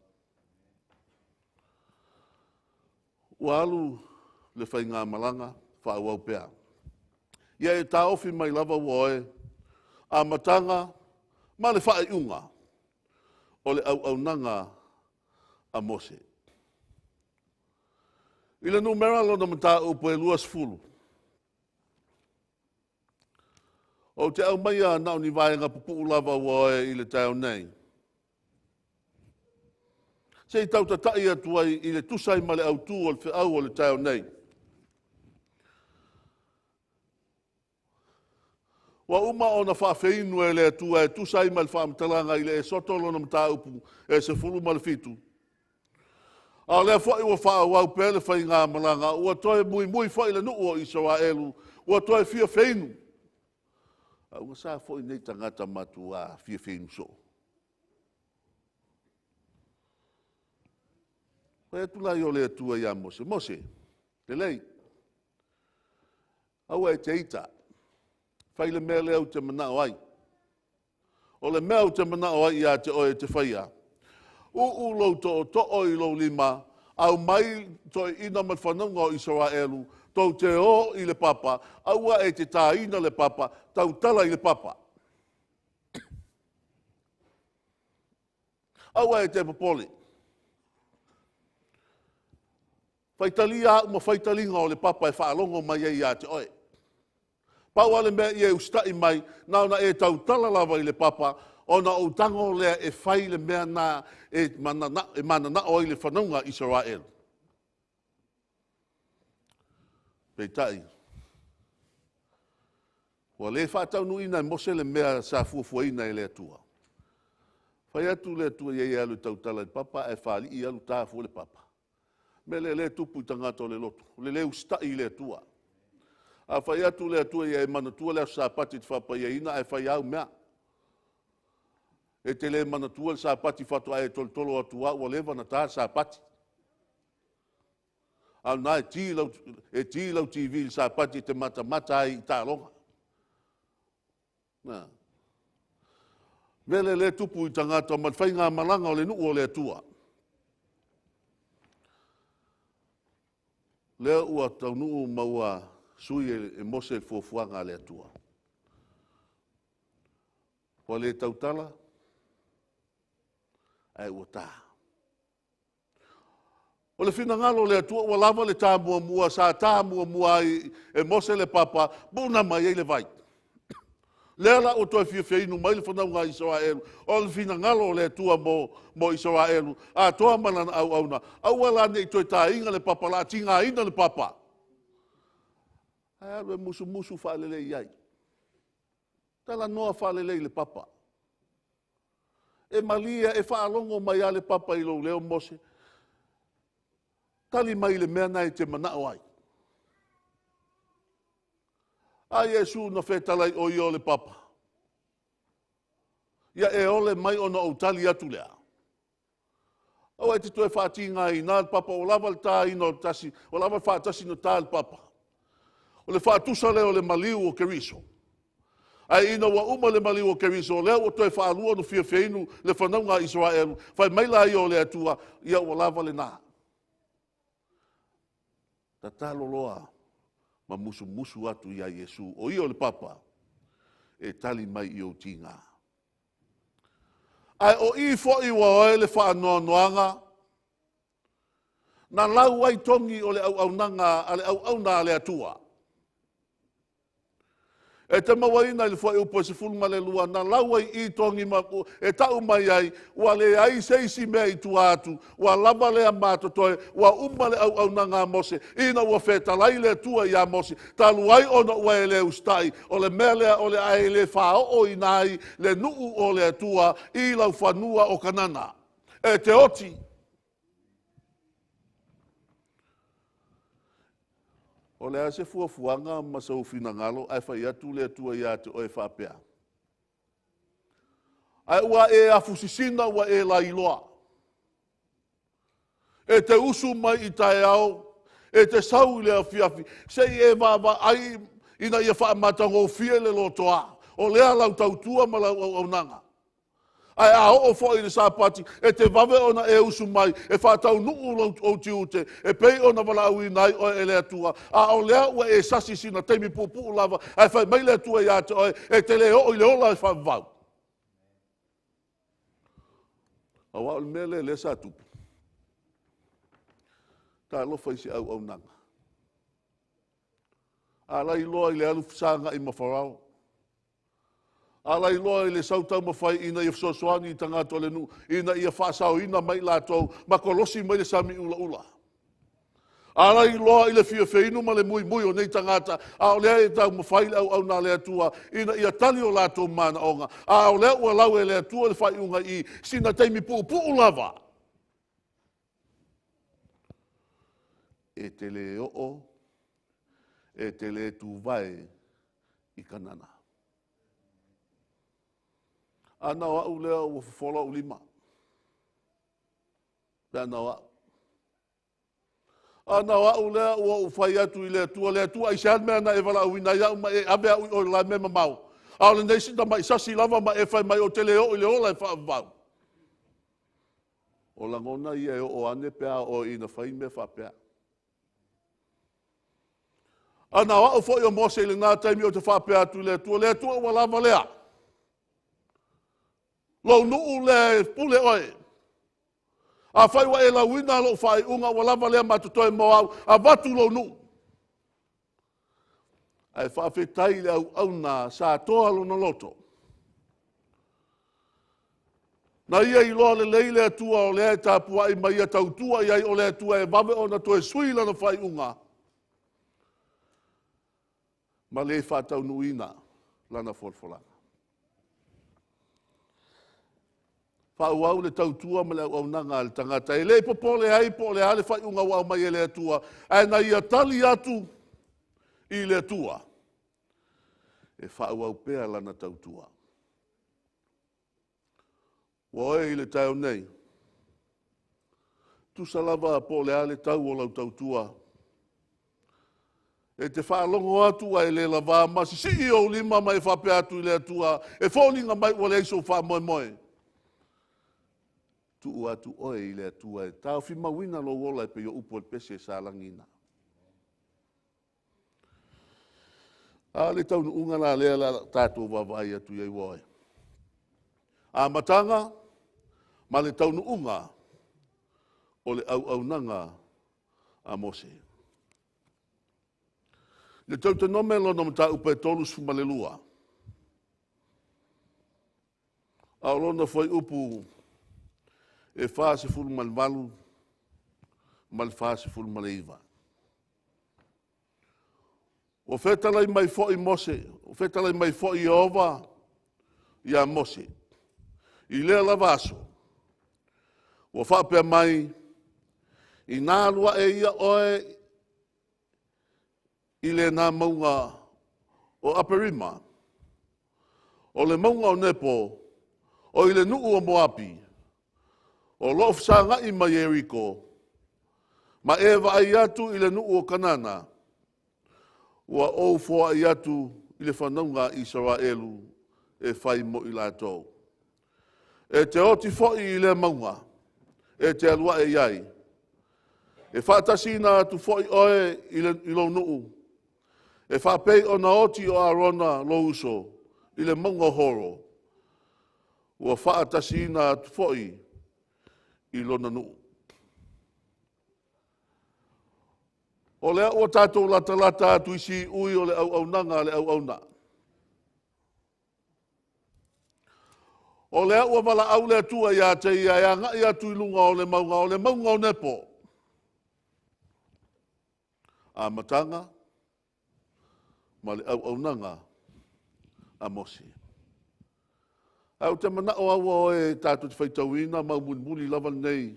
[SPEAKER 1] Ua alu le faigamalaga faaauau pea. Ia e taofi mai lava ua oe amataga ma le faaiuga o le auaunaga a Mose. I le numera lona mataupu e 20, ou te aumaia na o ni vaega pupuu lava ua oe i le taeao nei, se i tautatai atu ai i le tusa ai ma le autu o le feau o le taeao nei. Ua uma ona faafeinu e le Atua e tusa ai ma le faamatalaga i le Esoto lona mataupu e 17. A o lea foi ua faaauau pea le faigamalaga, ua toe muimui foi le nuu o Isaraelu, ua toe fia feinu. A ua sa foi nei tagata matuā fia feinu soo. Fai atu laia o le Atua ia Mose, Mose, lelei, aua e te ita, fai le mea lea ou te manao ai. O le mea ou te manao ai ia te oe e te faia, uu lou tootoo i lou lima, Aumai toeaiina ma le fanauga o Isaraelu, tou te o i le papa, aua e te tāina le papa, tautala i le papa. Aua e te popole. Faitalia au ma faitaliga o le papa e faalogo mai ai ia te oe. Pau lava le mea ia e usitai mai, na ona e tautala lava i le papa, ona ou tago lea e fai le mea na e mananao ai le fanauga a Isaraelu. Peitai, ua le faataunuuina e Mose le mea sa fuafuaina e le Atua. Fai atu le Atua i ai e alu e tautala i le papa ae faalii alu ta fua le papa. O le mea lea o lea e tupu i tagata o le lotu, o le le usitai i le Atua. A fai atu le Atua ia e manatua le aso Sapati e te faapaiaina ae fai lava au mea. E te le manatua le Sapati faatoa e tolotolo atu lava ua leva ona ta le Sapati. A o lena e ti lau TV i le Sapati e te matamata ai i taaloga. Na. Mea lea e tupu i tagata ma le faigamalaga o le nuu o le Atua. Lea ua taunuu ma ua sui e Mose le fuafuaga a le Atua. Ua le tautala, ae ua ta. O le finagalo o le Atua ua lava le ta muamua, sa ta muamua ai e Mose le papa, puna mai ai le vai. Lea la ua toe fiafia inu mai le fanauga a Isaraelu, o le finagalo o le Atua mo Isaraelu, atoa ma lana auauna, aua la ne i toe tāina le papa, la tigaina le papa. Ae alu e musumusu faalelei ai. Talanoa faalelei i le papa. E malie, e faalogo mai lava le papa i lou leo, Mose. Tali mai i le mea na e te manao ai. A Iesu na fetalai o ia o le papa. Ia e ole mai ona ou tali atu lea. Aua e te toe faatigaina le papa, ua lava le tāina o le tasi, ua lava le faatasi na tā le papa. O le faatusa lea o le maliu o Keriso. Ae ina ua uma le maliu o Keriso, lea ua toe faalua no fiafia inu le fanauga a Isaraelu, fai mai la ia o le Atua, ia ua lava lena. Tatalo loa ma musumusu atu ia Iesu, o ia o le papa, e tali mai i ou tiga. Ae o i foi ua oe le faanoanoaga, na lau ai togi o le auaunaga a le auauna a le Atua. E te mauaina i le fuaiupu e 12, na lau ai i togi ma, e tau mai ai, ua leai se isi mea i tua atu, ua lava lea matotoe, ua uma le auaunaga a Mose, ina ua fetalai le Atua ia Mose, talu ai ona ua e le usitai, o le mea lea o le a e le faaoo ina ai le nuu o le Atua i lau fanua o Kanana. E te oti. O le a se fuafuaga ma sou finagalo ae fai atu le Atua ia te oe faapea. Ae ua e afusisina ua e lailoa. E te usu mai i taeao, e te sau i le afiafi, se i e vaavaai ina ia faamatagofie le lotoa. O lea lau tautua ma lau auaunaga. Ae a oo foi i le Sapati, e te vave ona e usu mai, e faataunuu lou ou tiute, e pei ona valaauina ai oe e le Atua. A o lea ua e sasi sina taimi puupuu lava, ae fai mai le Atua ia te oe, e te le oo i le ola e faavavau. Aua o le mea lea lea sa tupu. Talofa i se auaunaga. A lailoa i le alu fesagai ma Farao. A lailoa i le sau taumafai ina ia fesoasoani i tagata o le nuu, ina ia faasaoina mai latou ma kolosi mai le sami ulaula. A lailoa i le fiafia ma le muimui o nei tagata, a o lea e taumafai le auauna a le Atua ina ia tali o latou manaoga, a o lea ua lau e le Atua le faaiuga i sina taimi puupuu lava. E te le oo, e te le tuvae i Kanana. A na o au lea ua fofola ou lima. Pe a na o au. A na o au lea ua ou fai atu i le Atua, le Atua, aisea le mea na e valaauina ai au ma e ave au i o i le la mea mamao. A o lenei sina mai sasi lava ma e fai mai o te le oo i le ola e faavavau. O lagona ia e oo ane pe a oo ina fai mea faapea. A na o au foi o Mose i lena taimi ou te faapea atu i le Atua, le Atua ua lava lea. Lou nuu lea e pule oe. Afai ua e lauina lou faaiuga ua lava lea ma totoe mo au, avatu lou nuu. Ae faafetai i le auauna sa toa lona loto. Na ia iloa lelei le Atua o lea e tapuai ma ia tautua i ai o le Atua e vave ona toe sui lana faaiuga ma le faataunuuina lana folafolaga. Faaauau le tautua ma le auaunaga a le tagata. E le popole ai po o le a le faaiuga ua aumai e le Atua, ae na ia tali atu i le Atua e faaauau pea lana tautua. Ua oe i le taeao nei, tusa lava po o le a le tau o lau tautua, e te faalogo atu ae le lavā ma sisii ou lima ma e faapea atu i le Atua, e foliga mai ua leai sou faamoemoe. Tuu atu oe i le Atua e taofimauina lou ola e pei o upu o le pese sa lagiina. A o le taunuuga la lea o le a tatou vaavaai atu i ai ua oe. Amataga ma le taunuuga o le auaunaga a Mose. I le Teutonome lona mataupu e 32, a o lona fuaiupu e 48 ma le 49. Ua fetalai mai foi Mose, ua fetalai mai foi Ieova ia Mose i lea lava aso, ua faapea mai, Ina alu ae ia oe i lena mauga o Aperima, o le mauga o Nepo, o i le nuu o Moapi, o loo fesagai ma Ieriko, ma e vaai atu i le nuu o Kanana, ua ou foai atu i le fanauga a Isaraelu e fai mo i latou. E te oti foi i lea mauga, e te alu ae i ai, e faatasiina atu foi oe i lou nuu, e faapei ona oti o Arona lou uso i le mauga o Horo, ua faatasiina atu foi i lona nuu. O lea ua tatou latalata atu i siui o le auaunaga a le auauna. O lea ua valaau le Atua ia te ia e agai atu i luga o le mauga, o le mauga o Nepo. Amataga ma le auaunaga a Mose. Ae ou te manao au oe tatou te faitauina ma mulimuli lava lenei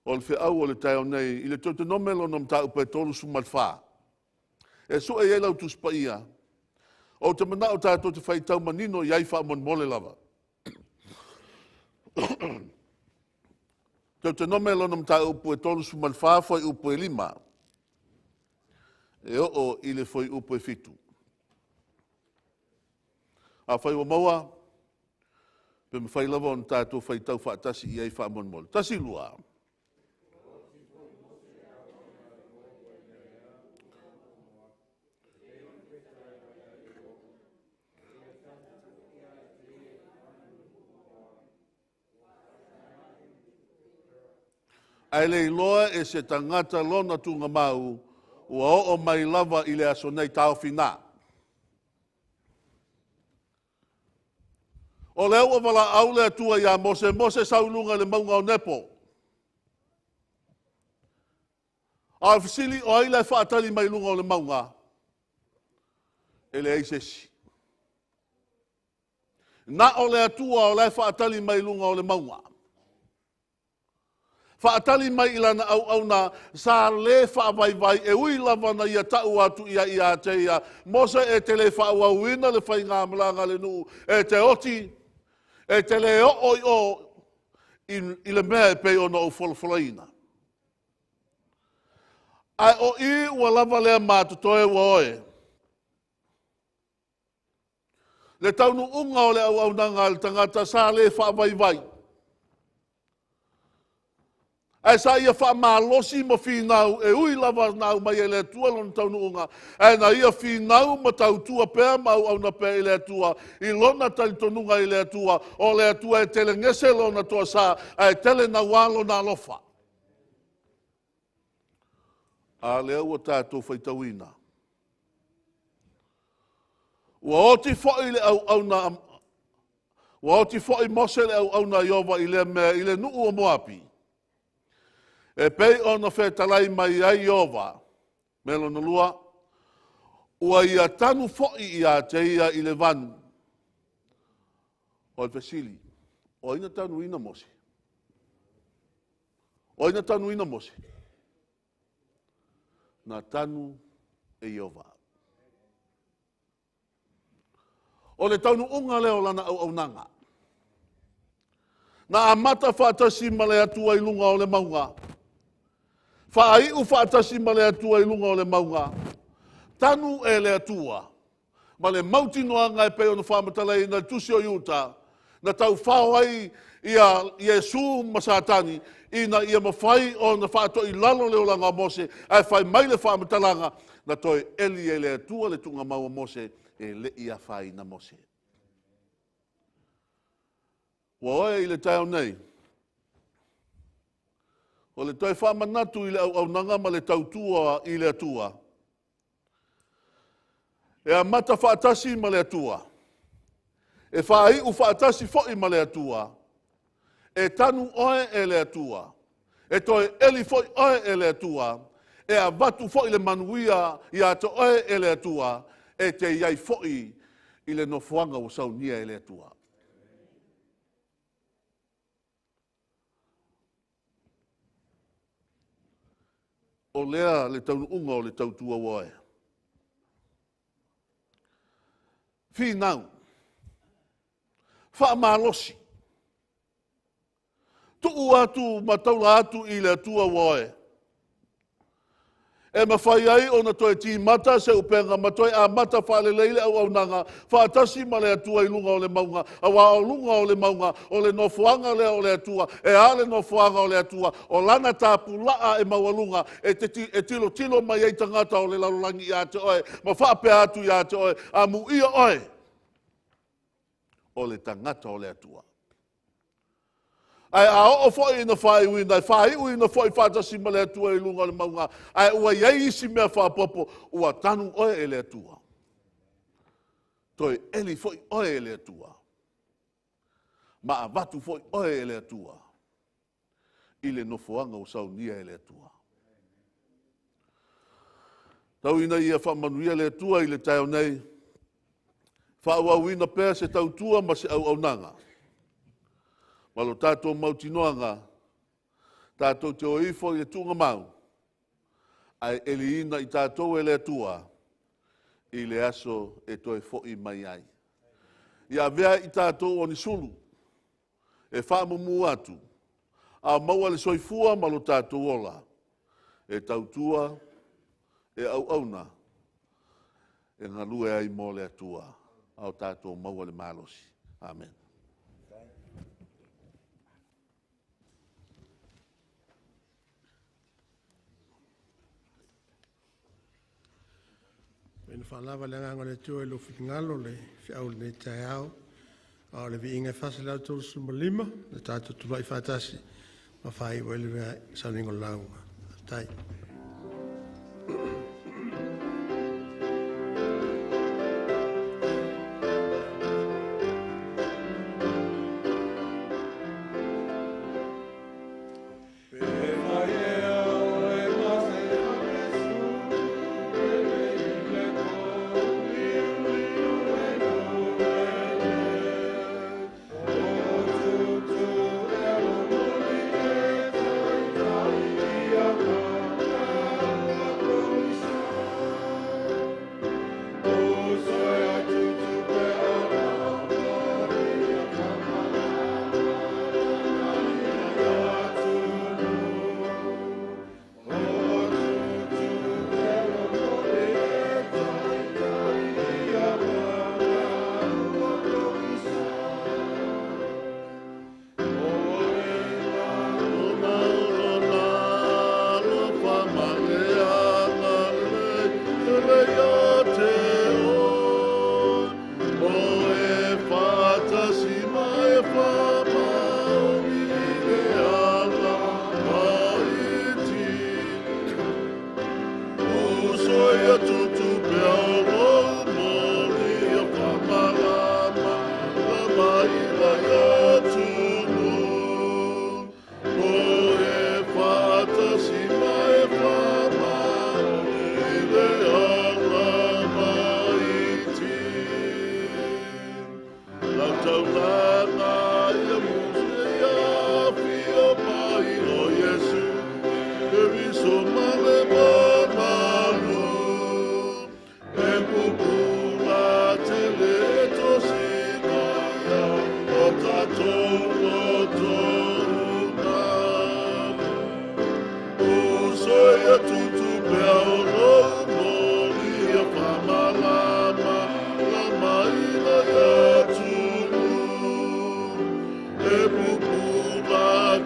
[SPEAKER 1] o le feau o le taeao nei i le Teutonome lona mataupu e 34. E sue i ai lau Tusi Paia, ou te manao tatou te faitau manino i ai faamolemole lava. Teutonome lona mataupu e 34 fuaiupu e 5 e oo i le fuaiupu e 7. Afai ua maua, pe mafai lava ona tatou faitau faatasi i ai faamolemole. 1, 2. Ae le iloa e se tagata lona tugamau ua oo mai lava i le aso nei taofina. O lea ua valaau le Atua ia Mose, Mose sau i luga i le mauga o Nepo. A o le fesili, o ai la e faatali mai i luga o le mauga? E leai se isi. Na o le Atua o la e faatali mai i luga o le mauga. Faatali mai i lana auauna sa le faavaivai e ui lava na ia tau atu i ai ia te ia, Mose e te le faaauauina le faigamalaga a le nuu, e te oti, e te le oo i o i le mea e pei ona ou folafolaina. Ae o i ua lava lea matotoe ua oe. Le taunuuga o le auaunaga a le tagata sa le faavaivai. Ae sa ia faamalosi ma finau e ui lava na aumai e le Atua lona taunuuga, ae na ia finau ma tautua pea ma auauna pea i le Atua, i lona talitonuga i le Atua, o le Atua e telegese lona toasā, ae tele nauā lona alofa. A lea ua tatou faitauina. Ua oti foi le auauna, ua oti foi Mose le auauna a Ieova i lea mea i le nuu o Moapi, e pei ona fetalai mai ai Ieova. Mea lona lua, ua ia tanu foi ia te ia i le vanu. O le fesili, o ai na tanuina Mose? O ai na tanuina Mose? Na tanu e Ieova. O le taunuuga lea o lana auaunaga. Na amata faatasi ma le Atua i luga o le mauga. Faaiu faatasi ma le Atua i luga o le mauga. Tanu e le Atua. Ma le mautinoaga e pei ona faamatalaina i le tusi o Iuta, na taufao ai ia Iesu ma Satani ina ia mafai ona faatoilalo le olaga o Mose, ae fai mai le faamatalaga, na toe eli e le Atua le tuugamau o Mose, e le i afaina Mose. Ua oe i le taeao nei, o le toe faamanatu i le auaunaga ma le tautua i le Atua, e amata faatasi ma le Atua, e faaiu faatasi foi ma le Atua, e tanu oe e le Atua, e toe eli foi oe e le Atua, e avatu foi le manuia ia te oe e le Atua, e te i ai foi i le nofoaga ua saunia e le Atua. O lea le taunuuga o le tautua ua oe. Finau, faamalosi, tuu atu ma taula atu i le Atua ua oe. E mafai ai ona toe timata se upega ma toe amata faalelei le auaunaga faatasi ma le Atua i luga o le mauga, aua o luga o le mauga, o le nofoaga lea o le Atua, e a le nofoaga o le Atua, o lana tapulaa e maualuga, e tilotilo mai ai tagata o le lalolagi ia te oe, ma faapea atu ia te oe, amuia oe, o le tagata o le Atua. Ae a oo foi ina faaiuina, e faaiuina foi faatasi ma le Atua i luga o le mauga, ae ua i ai isi mea faaopoopo, ua tanu oe e le Atua. Toe eli foi oe e le Atua. Ma avatu foi oe e le Atua i le nofoaga ua saunia e le Atua. Tau ina ia faamanuia le Atua i le taeao nei, faaauauina pea se tautua ma se auaunaga. Ma lo tatou mautinoaga, tatou te o ifo i le tuugamau, ae eliina i tatou e le Atua i le aso e toe foi mai ai. Ia avea i tatou o ni sulu, e faamumu atu, a maua le soifua ma lo tatou ola, e tautua, e auauna, e galue ai mo le Atua, a o tatou maua le malosi. Amen.
[SPEAKER 4] Ina faalava le agaga o le Atua i lou finagalo le feau i lenei taeao, a o le viiga e 435, le tatou tulai faatasi ma faaiu ai le sauniga o le lauga. Faafetai.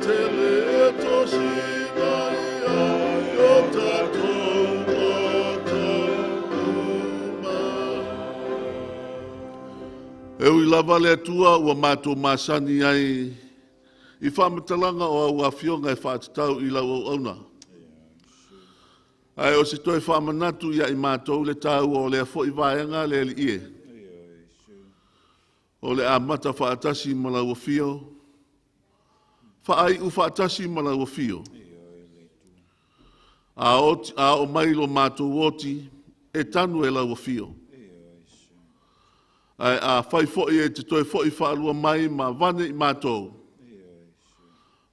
[SPEAKER 1] tele e tosina ia i o tatou mata uma. E ui lava le Atua ua matou masani ai i faamatalaga o au afioga e faatatau i lau auauna. Ae o se toe faamanatu ia i matou le taua o lea foi vaega le Alii e. O le amata faatasi ma lau afio, faaiu faatasi ma lau afio. A oo mai lo matou oti, e tanu e lau afio. Ae afai foi e te toe foi faalua mai ma avane i matou,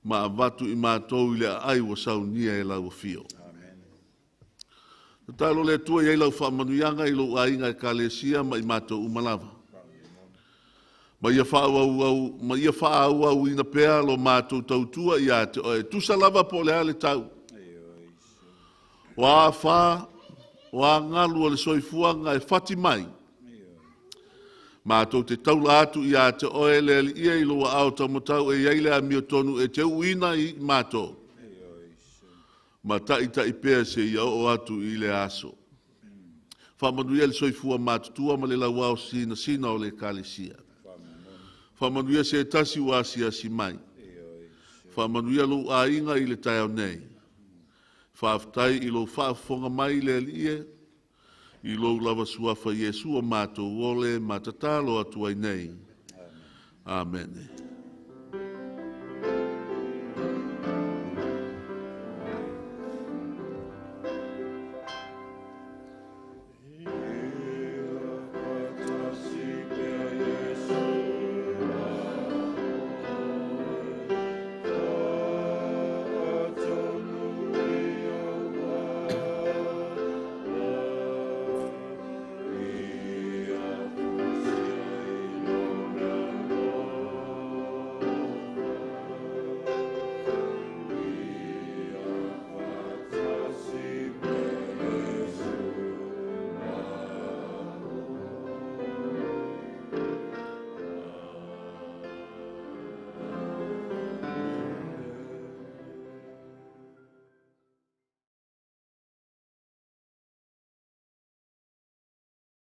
[SPEAKER 1] ma avatu i matou i le aai ua saunia e lau afio. Tatalo le Atua i ai lau faamanuiaga i lou aiga Ekalesia ma i matou uma lava. Ma ia faaauau, ma ia faaauauina pea lo matou tautua ia te oe, tusa lava po o le a le tau. O a afa, o a galu o le soifuaga e fati mai, matou te taula atu ia te oe le Alii e i lou aao taumatau e i ai le amiotonu e te uuina i matou, ma taitai pea seia oo atu i le aso. Faamanuia le soifua matutua ma le lauao sinasina o le Ekalesia. Faamanuia se tasi ua asiasi mai. Faamanuia lou aiga i le taeao nei. Faafetai i lou faafofoga mai le Alii e, i lou lava suafa Iesu o matou ole ma tatalo atu ai nei. Amene.